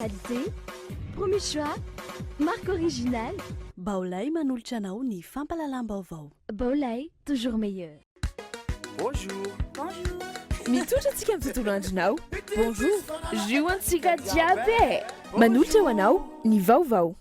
Qualité, premier choix, marque originale. Baolai manolotra anao ny fampahalalam-baovao. Baolai, toujours meilleur. Bonjour. Bonjour. Mitondra antsika amin'ny tontolo andronao. Bonjour. Jus ho antsika jiaby e! Manolotra ho anao ny vaovao.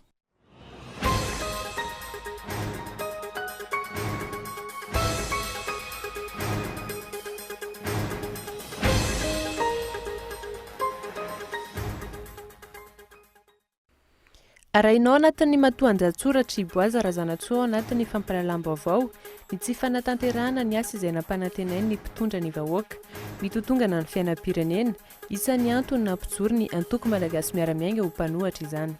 Arahinao anatin'ny matoandatsoratra i Boaza Razanatsoa ao anatin'ny fampahalalam-baovao ny tsy fanatanterahana ny asa izay nampanantenainy ny mpitondra ny vahoaka. Mitotongana ny fiainam-pirenena, Isan'ny antony nampijoro ny Antoko Malagasy Miara-Miainga ho mpanohatra izany.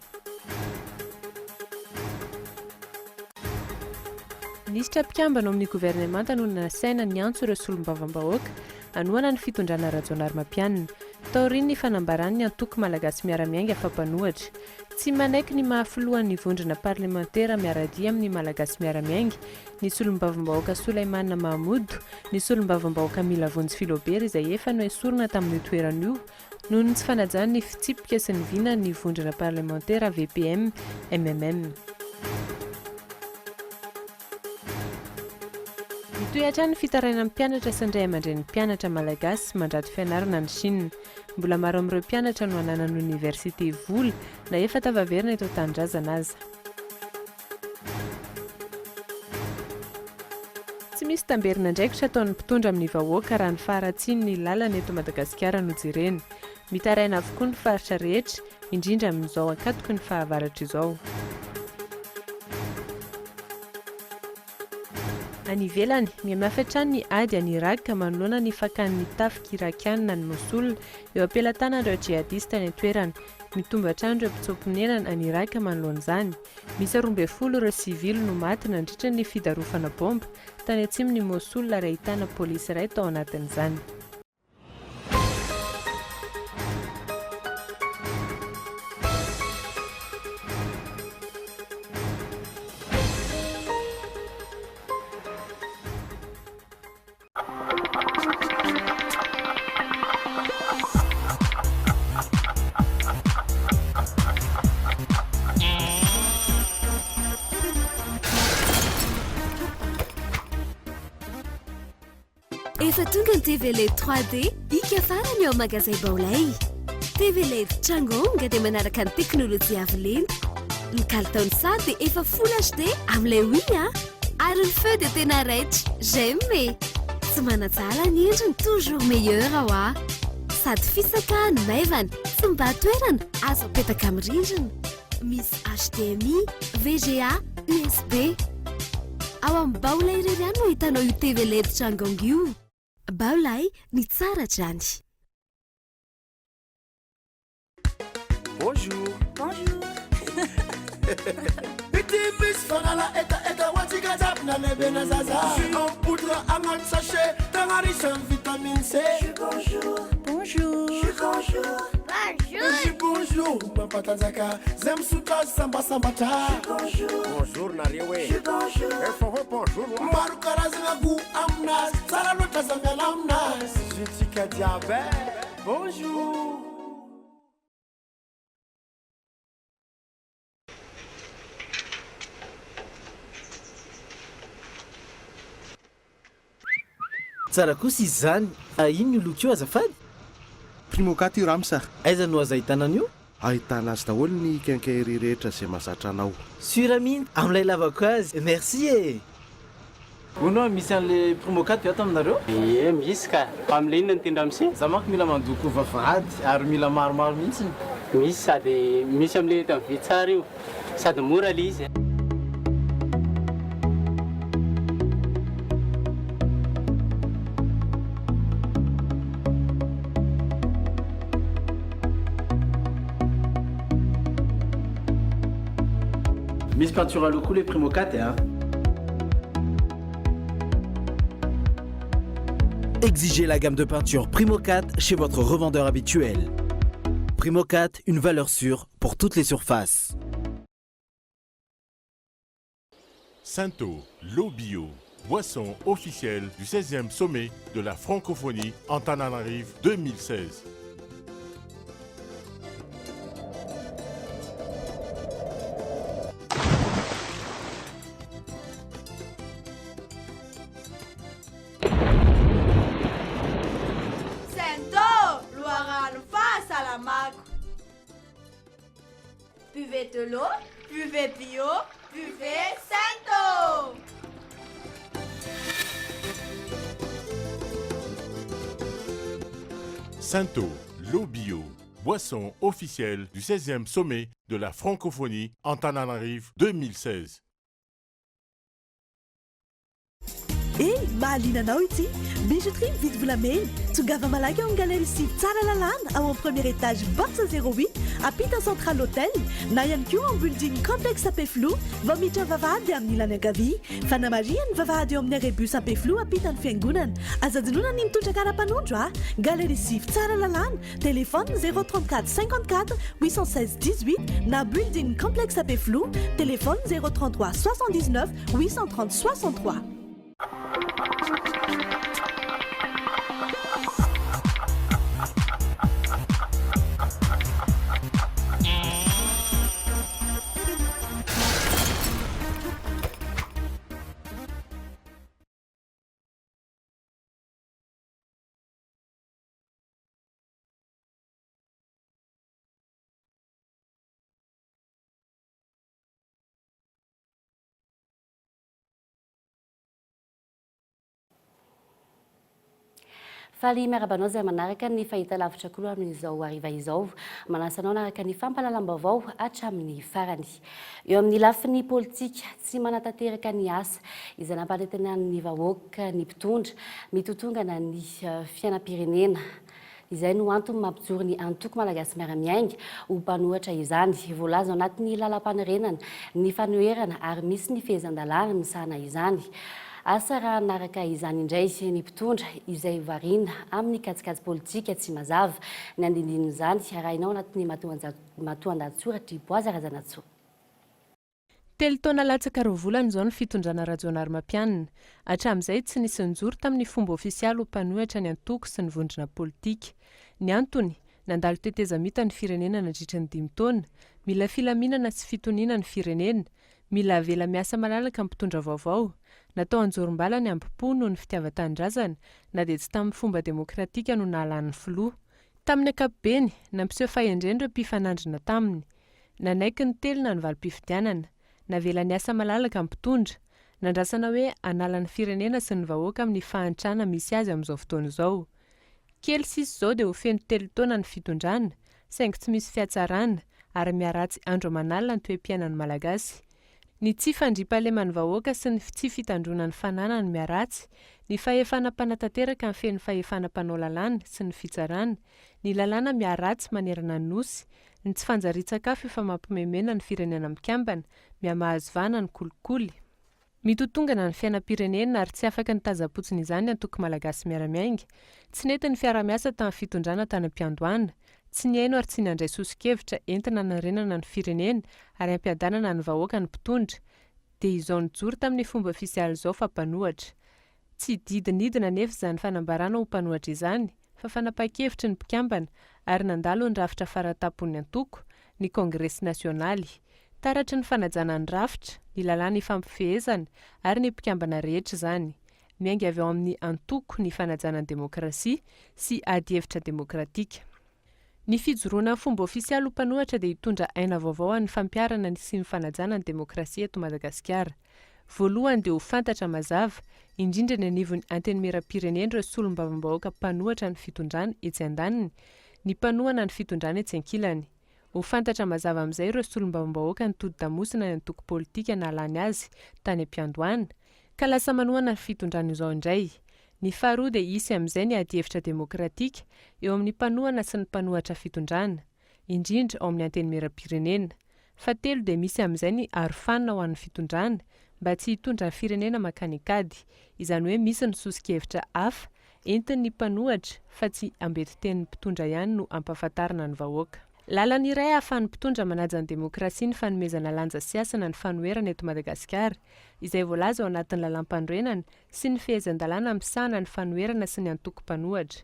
Minisitra mpikambana ao amin'ny governemanta no nasaina niantso ireo solombavambahoaka hanohana ny fitondrana Rajaonarimampianina, taorian'ny fanambaran'ny Antoko Malagasy Miara-Miainga fa mpanohatra. Tsy manaiky ny maha filohan'ny vondrona parlemantera miara-dia amin'ny Malagasy Miara-Miainga ny solombavambahoaka Soulaimane Mahamoud, ny solombavambahoaka Milavonjy Philobert izay efa noesorina tamin'io toerana io noho ny tsy fanajany ny fitsipika sy ny vinan'ny vondrona parlemantera VPM, mmm. Mitohy hatrany ny fitarainan'ny mpianatra sy ny ray aman-drenin'ny mpianatra malagasy mandrato fianarana any Chine. Mbola maro amin'ireo mpianatra no ananan'ny oniversite vola na efa tafaverina eto an-tanindrazana aza. Tsy misy tamberin'andraikitra ataon'ny mpitondra amin'ny vahoaka raha ny faharatsian'ny lalana eto Madagasikara no jerena. Mitaraina avokoa ny faritra rehetra, indrindra amin'izao ankatoky ny fahavaratra izao. Any ivelany, mihamafy hatrany ny ady any Irak manoloana ny fakan'ny tafika Irakiana an'i Mosul eo am-pelatanan'ireo jihadista any an-toerana. Mitombo hatrany ireo mpitsoa-ponenana any Irak manoloana izany. Miisa 12 ireo sivily no maty nandritra ny fidarofana baomba tany atsimon'i Mosul ary ahitana polisy iray tao anatin'izany. Efa tonga ny TV LED 3D hika farany ao magazay Baolai. TV LED Changong dia manaraka ny teknolojia avo lenta. Ny kalitaon'ny sary dia efa Full HD amin'ilay Wii a! Ary ny feu dia tena raitra, j'aime e! Tsy manan-tsahala ny endriny, toujours meilleur hoa! Sady fisaka no maivana, tsy mibahan-toerana, azo apetaka amin'ny rindrina. Misy HDMI, VGA, USB. Ao amin'ny Baolai irery ihany no ahitanao io TV LED Changong io. Baolai, ny tsara hatrany. Bonjour. Bonjour. Ity misy fanala hetaheta ho antsika jiaby na lehibe na zaza. Jus en poudre agnaty sachet tegna riche en vitamine C. Jus bonjour. Bonjour. Jus bonjour. Bonjour. Jus bonjour mampatanjaka zay misotro azy sambasambatra. Jus bonjour. Bonjour nareo e. Jus bonjour. Efa hoe bonjour wa. Maro karazagna goût aminazy tsara loatra aza miala aminazy. Jus-ntsika jiaby e. Bonjour. Tsara kosa izy izany. Inona io loko io azafady? Primocat io rams a! Aiza no azo ahitana an'io? Ahitana azy daholo ny quincaillerie rehetra izay mahazatra anao. Sur mihitsy amin'ilay lavako azy. Merci e! Hono hoa misy an'le Primocat ve ato aminareo? Ie misy ka! Fa amle inona no tian'i ramose? Za manko mila mandoko vavahady ary mila maromaro mihitsiny. Misy sady misy amle eto amin'ny vy tsara io sady mora le izy. Misy peinture à l'eau koa le Primocat a! Exigez la gamme de peinture Primocat chez votre revendeur habituel. Primocat, une valeur sûre pour toutes les surfaces. Santo, l'eau bio, boisson officielle du 16e sommet de la francophonie Antananarivo 2016. Buvez de l'eau, buvez bio, buvez Santo! Santo, l'eau bio, boisson officielle du 16e sommet de la francophonie Antananarivo 2016. Eny, mahaliana anao ity! Bijouterie mividy volamena! Tongava malaky ao amin'ny Galerie Sivy Tsaralalàna, ao amin'ny premier étage box zéro huit, ampita Central Hotel, na ihany koa ao amin'ny building Complexe Ampefiloha, vao miditra ny vavahady amin'ny ilany ankavia. Fanamarihana, ny vavahady eo amin'ny arrêt bus Ampefiloha ampitan'ny fiangonana. Aza adinoina ny mitondra kara-panondro a! Galerie Sivy Tsaralalàna, Téléphone 034 54 816 18 na Building Complexe Ampefiloha, téléphone 033 79 830 63. Faly miarahaba anao izay manaraka ny fahitalavitra Kolo amin'izao hariva izao. Manasa anao hanaraka ny fampahalalam-baovao hatramin'ny farany. Eo amin'ny lafiny politika, tsy manatanteraka ny asa izay nampanantenan'ny vahoaka ny mpitondra, mitotongana ny fiainam-pirenena. Izay no antony mampijoro ny Antoko Malagasy Miara-Miainga ho mpanohatra izany. Voalaza ao anatin'ny lalàmpanorenana ny fanoherana ary misy ny fehezan-dalàna misahana izany. Asa raha hanaraka izany indray ny mpitondra izay variana amin'ny kajikajy politika tsy mazava. Ny andindinin'izany arahinao anatin'ny matoandahatsoratr'i Boaza Razanatsoa. Telo taona latsaka roa volana izao ny fitondrana Rajaonarimampianina. Hatramin'izay, tsy nisy nijoro tamin'ny fomba ofisialy ho mpanohitra ny antoko sy ny vondrona politika. Ny antony, nandalo tetezamita ny firenena nandritra ny dimy taona. Mila filaminana sy fitoniana ny firenena. Mila avela miasa malalaka ny mpitondra vaovao. Natao anjorom-bala ny hambom-po noho ny fitiavan-tanindrazana, na dia tsy tamin'ny fomba demokratika no nahalany ny filoha. Tamin'ny ankapobeny, nampiseho fahendrena ireo mpifanandrina taminy. Nanaiky ny telina ny valim-pifidianana. Navela niasa malalaka ny mpitondra. Nandrasana hoe hanala ny firenena sy ny vahoaka amin'ny fahantrana misy azy amin'izao fotoana izao. Kely sisa izao dia ho feno telo taona ny fitondrana, saingy tsy misy fihatsarana ary miharatsy andro aman'alina ny toe-piainan'ny Malagasy. Ny tsy fandriampahaleman'ny vahoaka sy ny tsy fitandroana ny fananany miharatsy, ny fahefana mpanatanteraka mifehy ny fahefana mpanao lalàna sy ny fitsarana, ny lalàna miharatsy manerana ny Nosy, Ny tsy fanjarian-tsakafo efa mampimemena ny Firenena Mikambana, mihamahazo vahana ny kolikoly. Mitotongana ny fiainam-pirenena ary tsy afaka nitazam-potsiny izany ny Antoko Malagasy Miara-Miainga. Tsy nety ny fiarahamiasa tamin'ny fitondrana tany am-piandohana. Tsy nihaino ary tsy nandray soso-kevitra entina hanarenana ny firenena ary hampiadanana ny vahoaka ny mpitondra. Dia izao nijoro tamin'ny fomba ofisialy izao fa mpanohatra. Tsy didy nidina anefa izany fanambarana ho mpanohatra izany fa fanapahan-kevitry ny mpikambana ary nandalo ny rafitra faratampon'ny antoko, ny Kongresy nasionaly. Taratry ny fanajana ny rafitra, ny lalàna ifampifehezana ary ny mpikambana rehetra izany. Miainga avy ao amin'ny antoko ny fanajana ny demokrasia sy adihevitra demokratika. Ny fijoroana amin'ny fomba ofisialy ho mpanohatra dia hitondra aina vaovao an'ny fampiharana ny sy ny fanajana ny demokrasia eto Madagasikara. Voalohany dia ho fantatra mazava, indrindra eny anivon'ny Antenimierampirenena ireo solombavambahoaka mpanohatra ny fitondrana etsy andaniny, ny mpanohana ny fitondrana etsy ankilany. Ho fantatra mazava amin'izay ireo solombavambahoaka nitodi-damosina ny antoko politika nahalany azy tany am-piandohana, ka lasa manohana ny fitondrana izao indray. Ny faharoa dia hisy amin'izay ny adihevitra demokratika eo amin'ny mpanohana sy ny mpanohatra fitondrana, indrindra ao amin'ny Antenimierampirenena. Fahatelo dia misy amin'izay ny arofanina ho an'ny fitondrana mba tsy hitondra ny firenena mankany an-kady, izany hoe misy ny soso-kevitra hafa entin'ny mpanohatra fa tsy ambetitenin'ny mpitondra ihany no ampahafantarina ny vahoaka. Lalana iray ahafahan'ny mpitondra manaja ny demokrasia ny fanomezana lanja sy hasina ny fanoherana eto Madagasikara, izay voalaza ao anatin'ny lalàmpanorenana sy ny fehezan-dalàna misahana ny fanoherana sy ny antoko mpanohatra.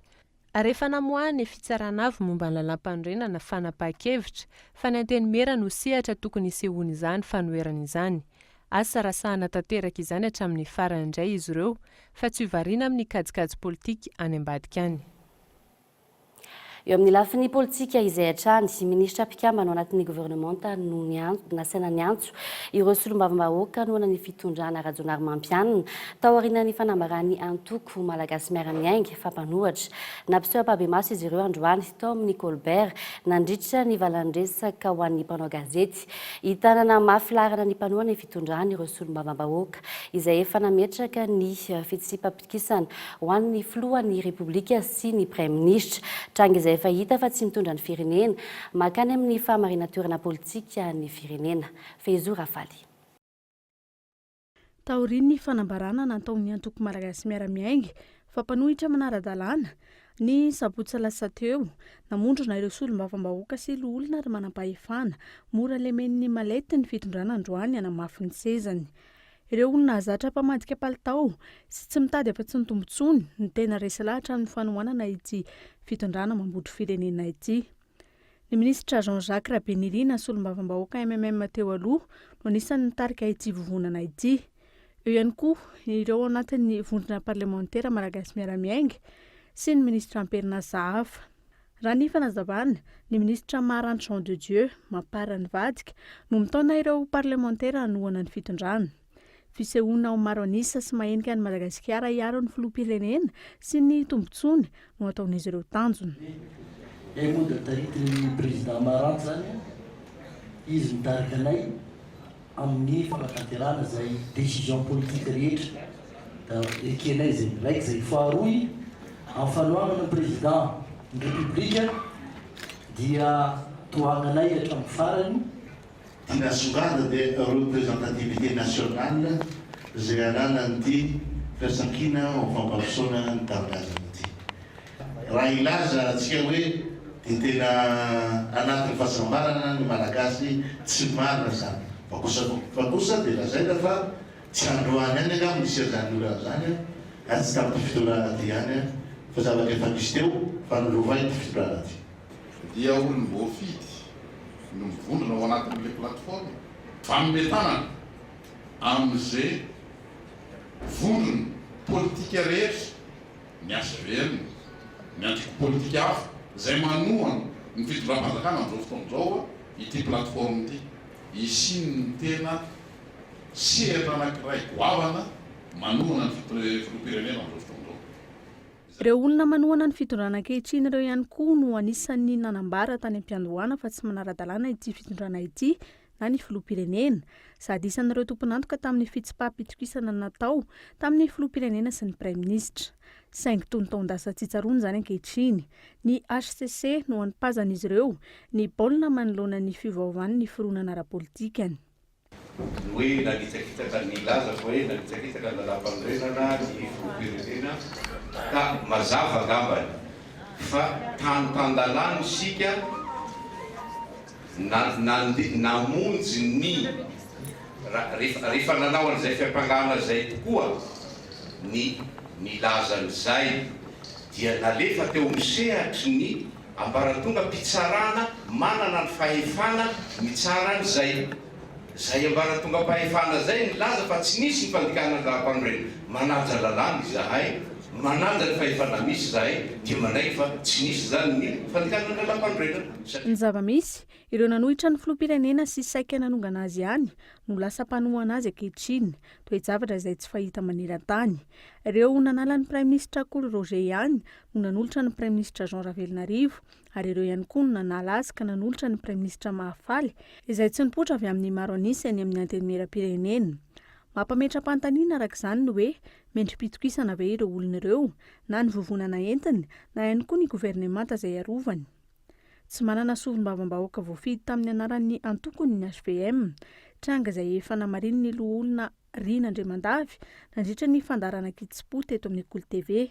Ary efa namoahan'ny Fitsarana Avo momba ny Lalàmpanorenana fanapahan-kevitra fa ny Antenimiera no sehatra tokony hisehoan'izany fanoherana izany. Asa raha sahy hanatanteraka izany hatramin'ny farany indray izy ireo fa tsy ho variana amin'ny kajikajy politika any ambadika any. Eo amin'ny lafiny politika izay hatrany, minisitra mpikambana ao anatin'ny governemanta no nasaina niantso ireo solombavambahoaka hanohana ny fitondrana Rajaonarimampianina taorian'ny fanambaran'ny antoko Malagasy Miara-Miainga fa mpanohatra. Nampiseho ampahibemaso izy ireo androany tao amin'ny Colbert nandritra ny valan-dresaka ho an'ny mpanao gazety. Hitanana mafy laharana ny mpanohana ny fitondrana ireo solombavambahoaka izay efa nametraka ny fitsipam Fitokisana ho an'ny filohan'ny Repoblika sy ny Praiminisitra. Tranga izay efa hita fa tsy mitondra ny firenena mankany amin'ny fahamarinan-toerana politika ny firenena. Fehizoro Rafaly. Taorian'ny fanambarana nataon'ny antoko Malagasy Miara-Miainga fa mpanohitra manara-dalàna, ny sabotsy lasa teo, namondrona ireo solombavambahoaka sy loholona ary manampahefana mora lemen'ny mallette ny fitondrana androany hanamafy ny sezany. Ireo olona zatra mpamadika palitao sy tsy mitady afa-tsy ny tombontsoany no tena resy lahatra amin'ny fanohanana ity fitondrana mambotry firenena ity. Ny minisitra Jean Jacques Rabenirina, solombavambahoaka mmm teo aloha, no anisan'ny nitarika ity vovonana ity. Eo ihany koa ireo ao anatin'ny vondrona parlemantera Malagasy Miara-Miainga sy ny minisitra am-perinasa hafa. Raha ny fanazavana, ny minisitra Maharante Jean de Dieu, Mapar nivadika, no mitaona ireo parlemantera hanohana ny fitondrana. Fisehoana ho maro an'isa sy mahenika an'i Madagasikara hiaro ny filoham-pirenena sy ny tombontsoany no ataon'izy ireo tanjona. Izay moa dia taritin'ny Président Maharante izany, izy mitarika anay amin'ny fanatanterahana izay décision politique rehetra da ekenay izay raiky izay faharoy amin'ny fanohanana ny président ny république dia tohananay hatramin'ny farany. Tiana asongadina dia représentativité nationale izay ananan'ity firaisankina ho fampandrosoana ny tanindrazana ity. Raha hilaza antsika hoe dia tena anatin'ny fahasambarana ny Malagasy, tsy marina izany. Fa kosa fa kosa dia lazaina fa tsy androany ihany angamba nisy an'izany olana izany ary tsy tamin'ity fitondrana ity ihany fa zavatra efa nisy teo fa nolovain'ity fitondrana ity. Dia olom-boafidy no mivondrona ao anatin'ilay plateforme. Fanome tanana amin'izay vondrona politika rehetra. ny hvm, ny antoko politika hafa izay manohana ny fitondram-panjakana amin'izao fotoana izao ity plateforme ity. Hisian'ny tena sehatra anankiray goavana manohana ny filoham-pirenena amin'izao fotoana izao. Ireo olona manohana ny fitondrana ankehitriny ireo ihany koa no anisan'ny nanambara tany am-piandohana fa tsy manara-dalàna ity fitondrana ity na ny filoham-pirenena, sady isan'ireo tompon'antoka tamin'ny fitsipaham-pitokisana natao tamin'ny filoham-pirenena sy ny praiminisitra. Saingy toy ny taon-dasa tsy tsaroana izany ankehitriny. Ny hcc no anipazan'izy ireo ny baolina manoloana ny fiovaovan'ny fironana ara-politikany. Ny hoe nanitsakitsaka ny nilaza fa hoe nanitsakitsaka ny lalàmpanorenana ny filoham-pirenena ka mazava angambany fa tany tan-dalàna isika Na, nandeha, namonjy ny, ra, rehefa, rehefa nanao an'izay fiampangana izay tokoa ny, nilaza an'izay, dia nalefa teo amin'ny sehatry ny ambaratongam-pitsarana manana ny fahefana mitsara an'izay. Izay ambaratongam-pahefana izay nilaza fa tsy nisy ny fandikana ny lalàmpanorenana. Manaja lalàna izahay, manaja ny fahefana misy izahay, dia manaiky fa tsy nisy izany ny fandikana ny lalàmpanorenana. Ny zava-misy, ireo nanohitra ny filoham-pirenena sy saika nanongana azy ihany no lasa mpanohana azy ankehitriny, toe-javatra izay tsy fahita maneran-tany. Ireo nanala ny praiminisitra Kolo Roger ihany no nanolotra ny praiminisitra Jean Ravelonarivo ary ireo ihany koa no nanala azy ka nanolotra ny Praiminisitra Mahafaly, izay tsy nipoitra avy amin'ny maro an'isa eny amin'ny Antenimierampirenena. Mampametra-panontaniana araka izany ny hoe mendri-pitokisana ve ireo olona ireo, na ny vovonana entiny, na ihany koa ny governemanta izay arovany. Tsy manana solombavambahoaka voafidy tamin'ny anaran'ny antokony ny hvm, tranga izay efa namarinin'ny loholona Rina Andriamandavy nandritra ny fandaharana Kitsim-po teto amin'ny Kolo TV.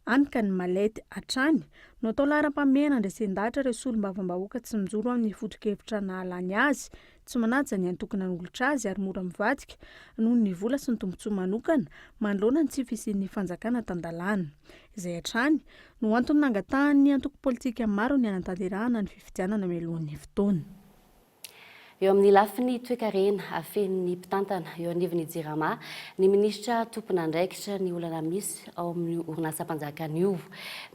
Any ka ny mallette hatrany no atao laharam-pahamehana handresen-dahatra ireo solombavambahoaka tsy mijoro amin'ny foto-kevitra nahalany azy, tsy manaja ny antoko nanolotra azy ary mora mivadika noho ny vola sy ny tombontsoa manokana manoloana ny tsy fisian'ny fanjakana tan-dalàna. Izay hatrany no antony nangatahan'ny antoko politika maro ny hanatanterahana ny fifidianana mialohan'ny fotoana. Eo amin'ny lafiny toekarena, afenin'ny mpitantana eo anivon'ny Jirama ny minisitra tompon'andraikitra ny olana misy ao amin'io orinasam-panjakana io.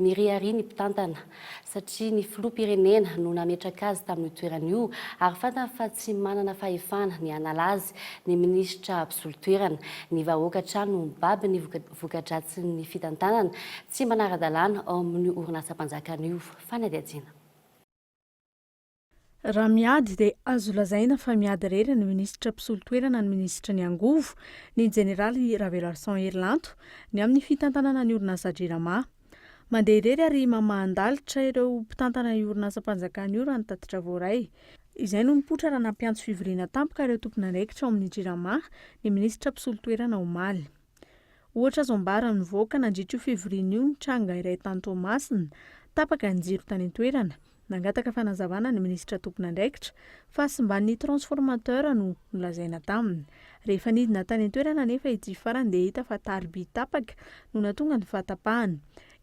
Miriaria ny mpitantana satria ny filoham-pirenena no nametraka azy tamin'io toerana io ary fantany fa tsy manana fahefana ny hanala azy ny minisitra mpisolo toerana. Ny vahoaka hatrany no mibaby ny voka-dratsin'ny fitantanana tsy manara-dalàna ao amin'io orinasam-panjakana io. Fanadihadiana. Raha miady dia azo lazaina fa miady irery ny minisitra mpisolo toerana ny minisitry ny angovo, ny jeneraly Raveloarison Herilanto, ny amin'ny fitantanana ny orinasa Jirama. Mandeha irery ary mamahan-dalitra ireo mpitantana io orinasam-panjakana io raha ny tatitra voaray. Izay no nipoitra raha nampiantso fivoriana tampoka ireo tompon'andraikitra ao amin'ny Jirama ny minisitra mpisolo toerana omaly. Ohatra azo ambara nivoaka nandritra io fivoriana io ny tranga iray tany Toamasina, tapaka ny jiro tany an-toerana. Nangataka fanazavana ny minisitra tompon'andraikitra fa simban'ny transformateur no nolazaina taminy. Rehefa nidina tany an-toerana anefa ity farany dia hita fa tariby tapaka no nahatonga ny fahatapahana.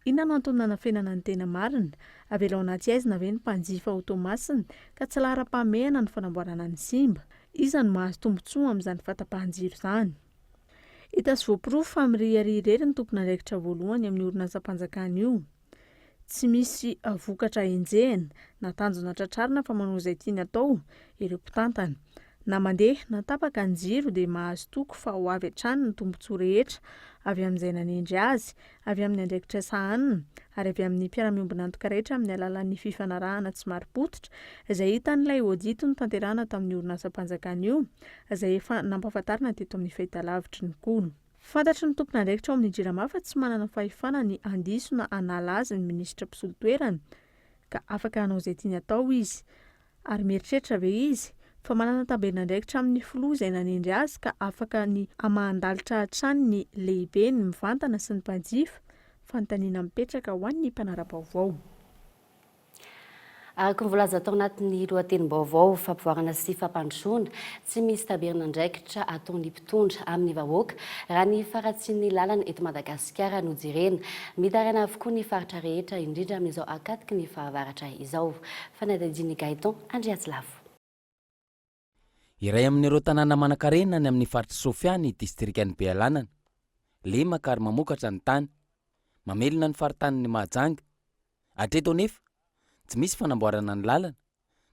Inona no antony nanafenana ny tena marina? Avela ao anaty haizina ve ny mpanjifa ao Toamasina ka tsy laharam-pahamehana ny fanamboarana ny simba? Iza no mahazo tombontsoa amin'izany fahatapahan-jiro izany? Hita sy voaporofo fa miriaria irery ny tompon'andraikitra voalohany amin'io orinasam-panjakana io. Tsy misy vokatra enjehina na tanjona tratrarina fa manao izay tiany atao ireo mpitantana. Na mandeha na tapaka ny jiro dia mahazo toky fa ho avy hatrany ny tombontsoa rehetra avy amin'izay nanendry azy, avy amin'ny andraikitra sahanina ary avy amin'ny mpiara-miombon'antoka rehetra amin'ny alalan'ny fifanarahana tsy marim-pototra izay hitan'ilay audit notanterahana tamin'io orinasam-panjakana io izay efa nampahafantarina teto amin'ny fahitalavitry ny Kolo. Fantatry ny tompon'andraikitra ao amin'ny Jirama fa tsy manana fahefana ny handiso na hanala azy ny minisitra mpisolo toerana ka afaka hanao izay tiany atao izy. Ary mieritreritra ve izy fa manana tamberin'andraikitra amin'ny filoha izay nanendry azy ka afaka ny hamahan-dalitra hatrany ny lehibeny mivantana sy ny mpanjifa? Fanontaniana mipetraka ho an'ny mpanara-baovao. Araka ny voalaza tao anatin'ny lohatenim-baovao, fampivoarana sy fampandrosoana, tsy misy taberin'andraikitra ataon'ny mpitondra amin'ny vahoaka raha ny faharatsian'ny lalana eto Madagasikara no jerena. Mitaraina avokoa ny faritra rehetra, indrindra amin'izao ankatoky ny fahavaratra izao. Fanadihadian'i Gaëtan Andriatsilavo. Iray amin'ireo tanàna manankarena any amin'ny faritr'i Sofia ny distrikan'i Bealanana. Lemaka ary mamokatra ny tany. Mamelona ny faritanin'i Mahajanga. Hatreto anefa, tsy misy fanamboarana ny lalana,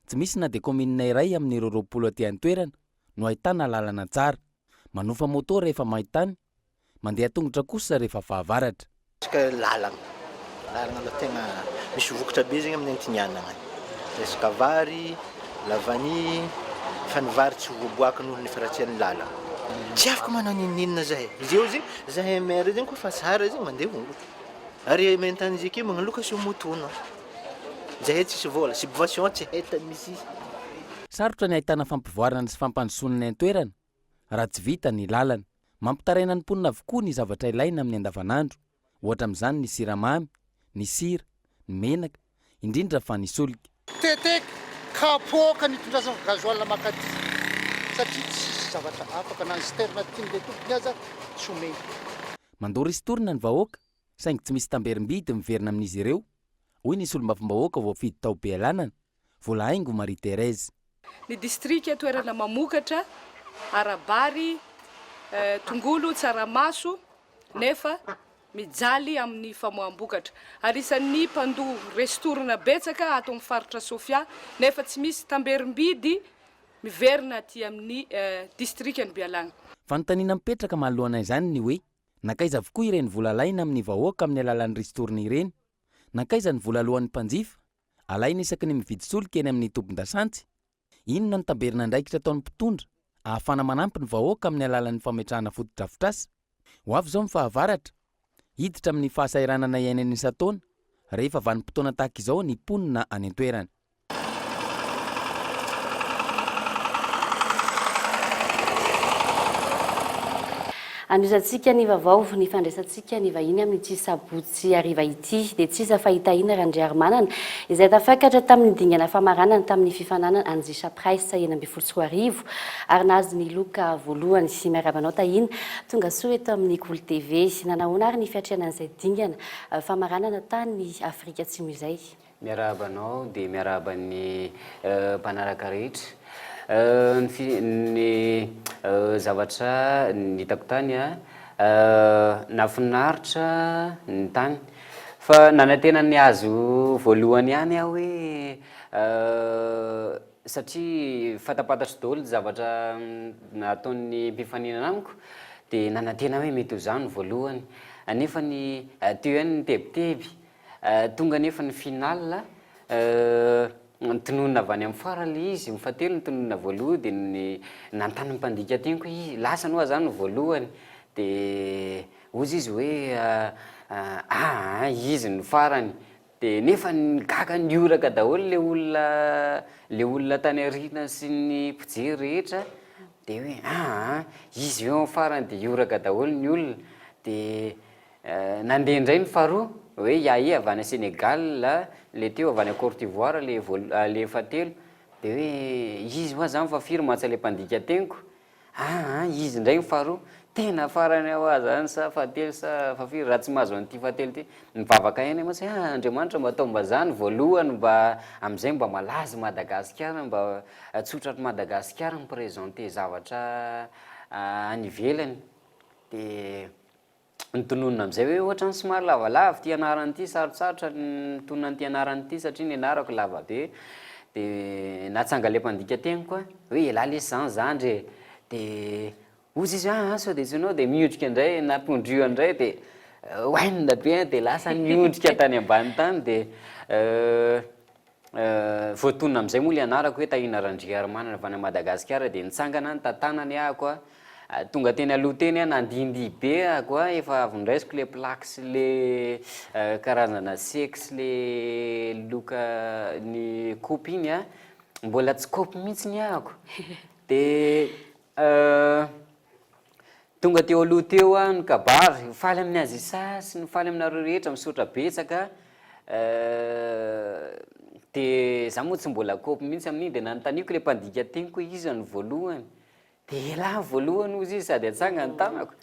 tsy misy na dia kaominina iray amin'ireo 20 aty an-toerana no ahitana lalana tsara. Manofa moto rehefa main-tany, mandeha an-tongotra kosa rehefa fahavaratra. Resaka lalana, lalana aloha tegna misy vokatra be zegny amin'ny Antinianana agny, resaka vary, lavany, fa ny vary tsy voaboaka noho ny faharatsian'ny lalana. Tsy afaka manao n'inon'inona zahay, izy eo zegny, zahay maire zegny koa fa tsara zegny mandeha hongotra. Ary maintany izy ake magnano location moto anao. Zahay tsisy vola, subvention tsy hay tany misy izy. Sarotra ny ahitana fampivoarana sy fampandrosoana ny an-toerana raha tsy vita ny lalana. Mampitaraina ny mponina avokoa ny zavatra ilaina amin'ny andavanandro, ohatra amin'izany ny siramamy, ny sira, ny menaka, indrindra fa ny solika. Teteky kapoaka nitondrasana gasoil makaty satria tsisy zavatra afaka na ny citerne tian'ilay tompony aza tsy omeny. Mandoa ristourne ny vahoaka saingy tsy misy tamberim-bidy miverina amin'izy ireo, hoy ny solombavambahoaka voafidy tao Bealanana, Volahaingo Marie Thérèse. Ny distrika toerana mamokatra ara-bary, tongolo, tsaramaso nefa mijaly amin'ny famoaham-bokatra ary isan'ny mpandoa ristourne betsaka ato amin'ny faritra Sofia nefa tsy misy tamberim-bidy miverina aty amin'ny distrikan'i Bealagna. Fanontaniana mipetraka manoloana izany ny hoe, nankaiza avokoa ireny vola alaina amin'ny vahoaka amin'ny alalan'ny ristourne ireny? Nankaiza ny vola aloan'ny mpanjifa? Alaina isaky ny mividy solika eny amin'ny tobin-dasantsy? Inona no tamberin'andraikitra ataon'ny mpitondra ahafahana manampy ny vahoaka amin'ny alalan'ny fametrahana fotodrafitrasa? Ho avy izao ny fahavaratra. Hiditra amin'ny fahasahiranana iainana isan-taona rehefa vanim-potoana tahaka izao ny mponina any an-toerana. Anohizantsika ny vaovao, ny fandraisantsika ny vahiny amin'ity sabotsy hariva ity dia tsy iza fa i Tahina Randriarimanana izay tafakatra tamin'ny dingana famaranana tamin'ny fifaninanana Anzisha Price 2016 ary nahazo ny loka voalohany. Miarahaba anao Tahina, tonga soa eto amin'ny Kolo TV. Nanahoana ary ny fiatrehana an'izay dingana famaranana tany Afrika Atsimo izay? Miarahaba anao dia miarahaba ny mpanaraka rehetra. Ny fi, ny zavatra hitako tany an, nahafinaritra ny tany fa nanantena ny hahazo voalohany ihany aho hoe satria fantapantatro daholo ny zavatra nataon'ny mpifaninana amiko dia nanantena hoe mety ho izaho no voalohany nefa ny teo ihany ny tebiteby, tonga anefa ny finale, Notononina avy any amin'ny farany ilay izy, ny fahatelo notononina voalohany dia ny nanontany ny mpandika teniko hoe izy lasany hoa za no voalohany dia hozy izy hoe aa izy no farany dia nefa gaga nihoraka daholo ilay olona ilay olona tany aoriana sy ny mpijery rehetra dia hoe aa izy eo amin'ny farany dia hihoraka daholo ny olona dia Nandeha indray ny faharoa, hoe Yaye avy any Sénégal, ilay teo avy any Côte d'Ivoire ilay voal- ilay fahatelo, dia hoe izy hoa zany fa firy mantsy ilay mpandika teniko, aa izy indray ny faharoa, tena farany aho hoa zany sa fahatelo sa fahafiry raha tsy mahazo an'ity fahatelo ity, nivavaka ihany aho mantsy hoe ah Andriamanitra mba atao mba za ny voalohany mba amin'izay mba malaza i Madagasikara, mba tsotra ato Madagasikara mi-présenter zavatra any ivelany, dia Notononina amin'izay hoe ohatran'ny somary lavalava ity anarana ity, sarotsarotra ny mitonona an'ity anarana ity satria ny anarako lava be. Dia natsanga ilay mpandika teniko aho hoe elah lesy izany zandry e! Dia hozy izy hoe aa sao dia tsy ianao, dia miondrika indray, nampondrio indray dia oainina be an, dia lasa niondrika tany ambany tany dia Voatonona amin'izay moa ilay anarako hoe Tahina Randriarimanana avy any Madagasikara dia nitsangana nitantanany ahako a, tonga teny aloha teny aho nandihindihy be ahako a, efa avy noraisiko ilay plaque sy ilay karazana seky sy ilay loka ny coupe iny a, mbola tsy kopy mihitsy ny ahako dia Tonga teo aloha teo aho nikabary, faly amin'ny Azisa sy ny faly aminareo rehetra, misaotra betsaka eh, dia za moa tsy mbola kôpy mihitsy amin'iny dia nanontaniako ilay mpandika teniko hoe iza no voalohany, dia elah voalohany hozy izy sady atsanga ny tanako.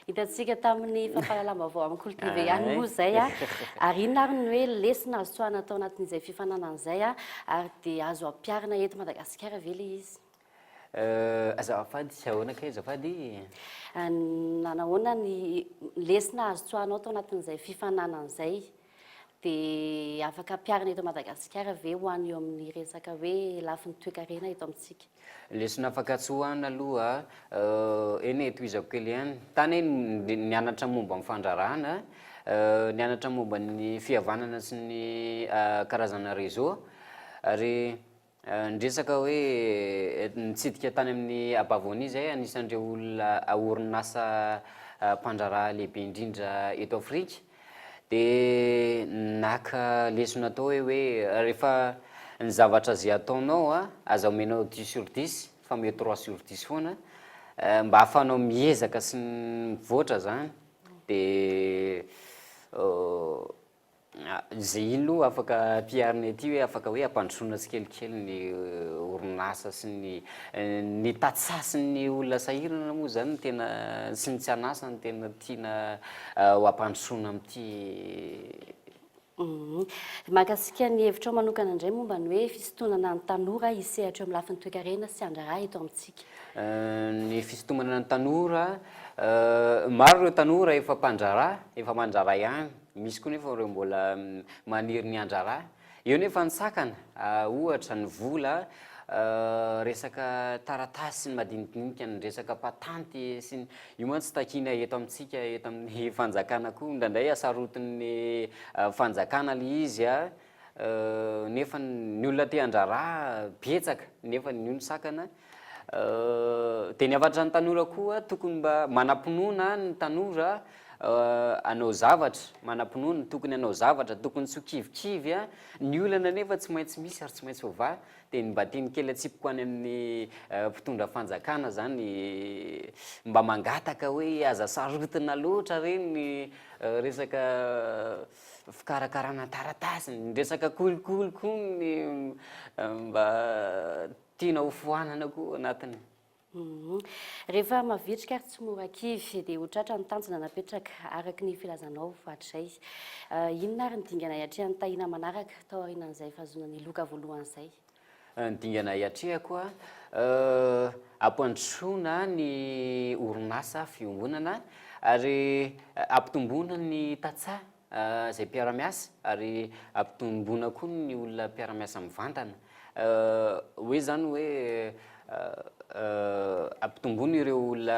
Hitantsika tamin'ny fampahalalam-baovao amin'ny Kolo TV ihany moa izay ary inona ary ny hoe lesona azo tsoahina tao anatin'izay fifaninanana izay ary dia azo ampiharina eto Madagasikara ve ilay izy? Euh, azafady, ahoana kay azafady? Nanahoana ny lesona azo tsoahanao tao anatin'izay fifaninanana izay? Dia afaka ampiharina eto Madagasikara ve ho an'ny eo amin'ny resaka hoe lafiny toekarena eto amintsika? Lesona afaka tsoahana aloha, eny e, tohizako kely ihany. Tany aho nianatra momba ny fandraharahana, nianatra momba ny fihavanana sy ny karazana réseau, ary Niresaka hoe nitsidika tany amin'ny Abavony izy, anisan'ireo olona orinasa mpandraharaha lehibe indrindra eto Afrika, dia naka lesona tao hoe hoe rehefa ny zavatra izay ataonao aza omenao dix sur dix fa omeo trois sur dix foana mba ahafahanao miezaka sy mivoatra izany dia Izay iny aloha afaka ampiharina ety hoe afaka hoe ampandrosoana tsikelikely ny orinasa sy ny ny tantsaha sy ny olona sahirana moa izany no tena sy ny tsy an'asa no tena tiana ho ampandrosoana amin'ity. Mahakasika ny hevitrao manokana indray momba ny hoe fisintonana ny tanora hisehatra eo amin'ny lafiny toekarena sy handraharaha eto amintsika. Ny fisintomana ny tanora, maro ireo tanora efa mpandraharaha, efa mandraharaha ihany. Misy koa nefa ireo mbola maniry ny handraharaha. Eo nefa ny sakana, ohatra ny vola, resaka taratasy sy ny madinidinika, ny resaka patanty sy ny, io mantsy takiana eto amintsika, eto amin'ny fanjakana koa, indraindray asarotin'ny fanjakana ilay izy nefa ny olona te handraharaha betsaka nefa io no sakana. Dia ny hafatra ny tanora koa, tokony mba manam-pinoana ny tanora hanao zavatra, manam-pinoana, tokony hanao zavatra, tokony tsy ho kivikivy, ny olana anefa tsy maintsy misy ary tsy maintsy voavaha, dia ny mba teny kely atsipiko any amin'ny mpitondra fanjakana zany, mba mangataka hoe aza sarotina loatra re ny resaka fikarakarana taratasy, ny resaka kolikoly koa ny mba Tiana ho foanana koa anatiny. Rehefa mavitrika ary tsy mora kivy dia ho tratra ny tanjona napetraka araka ny filazanao hatrizay. Inona ary ny dingana hiatrehan'i Tahina manaraka tao aorianan'izay fahazoana ny loka voalohany izay? Ny dingana hiatrehako a. Ampandrosoana ny orinasa fiombonana ary ampitomboana ny tantsaha izay mpiara-miasa ary ampitomboana koa ny olona mpiara-miasa mivantana. Hoe izany hoe ampitomboana ireo olona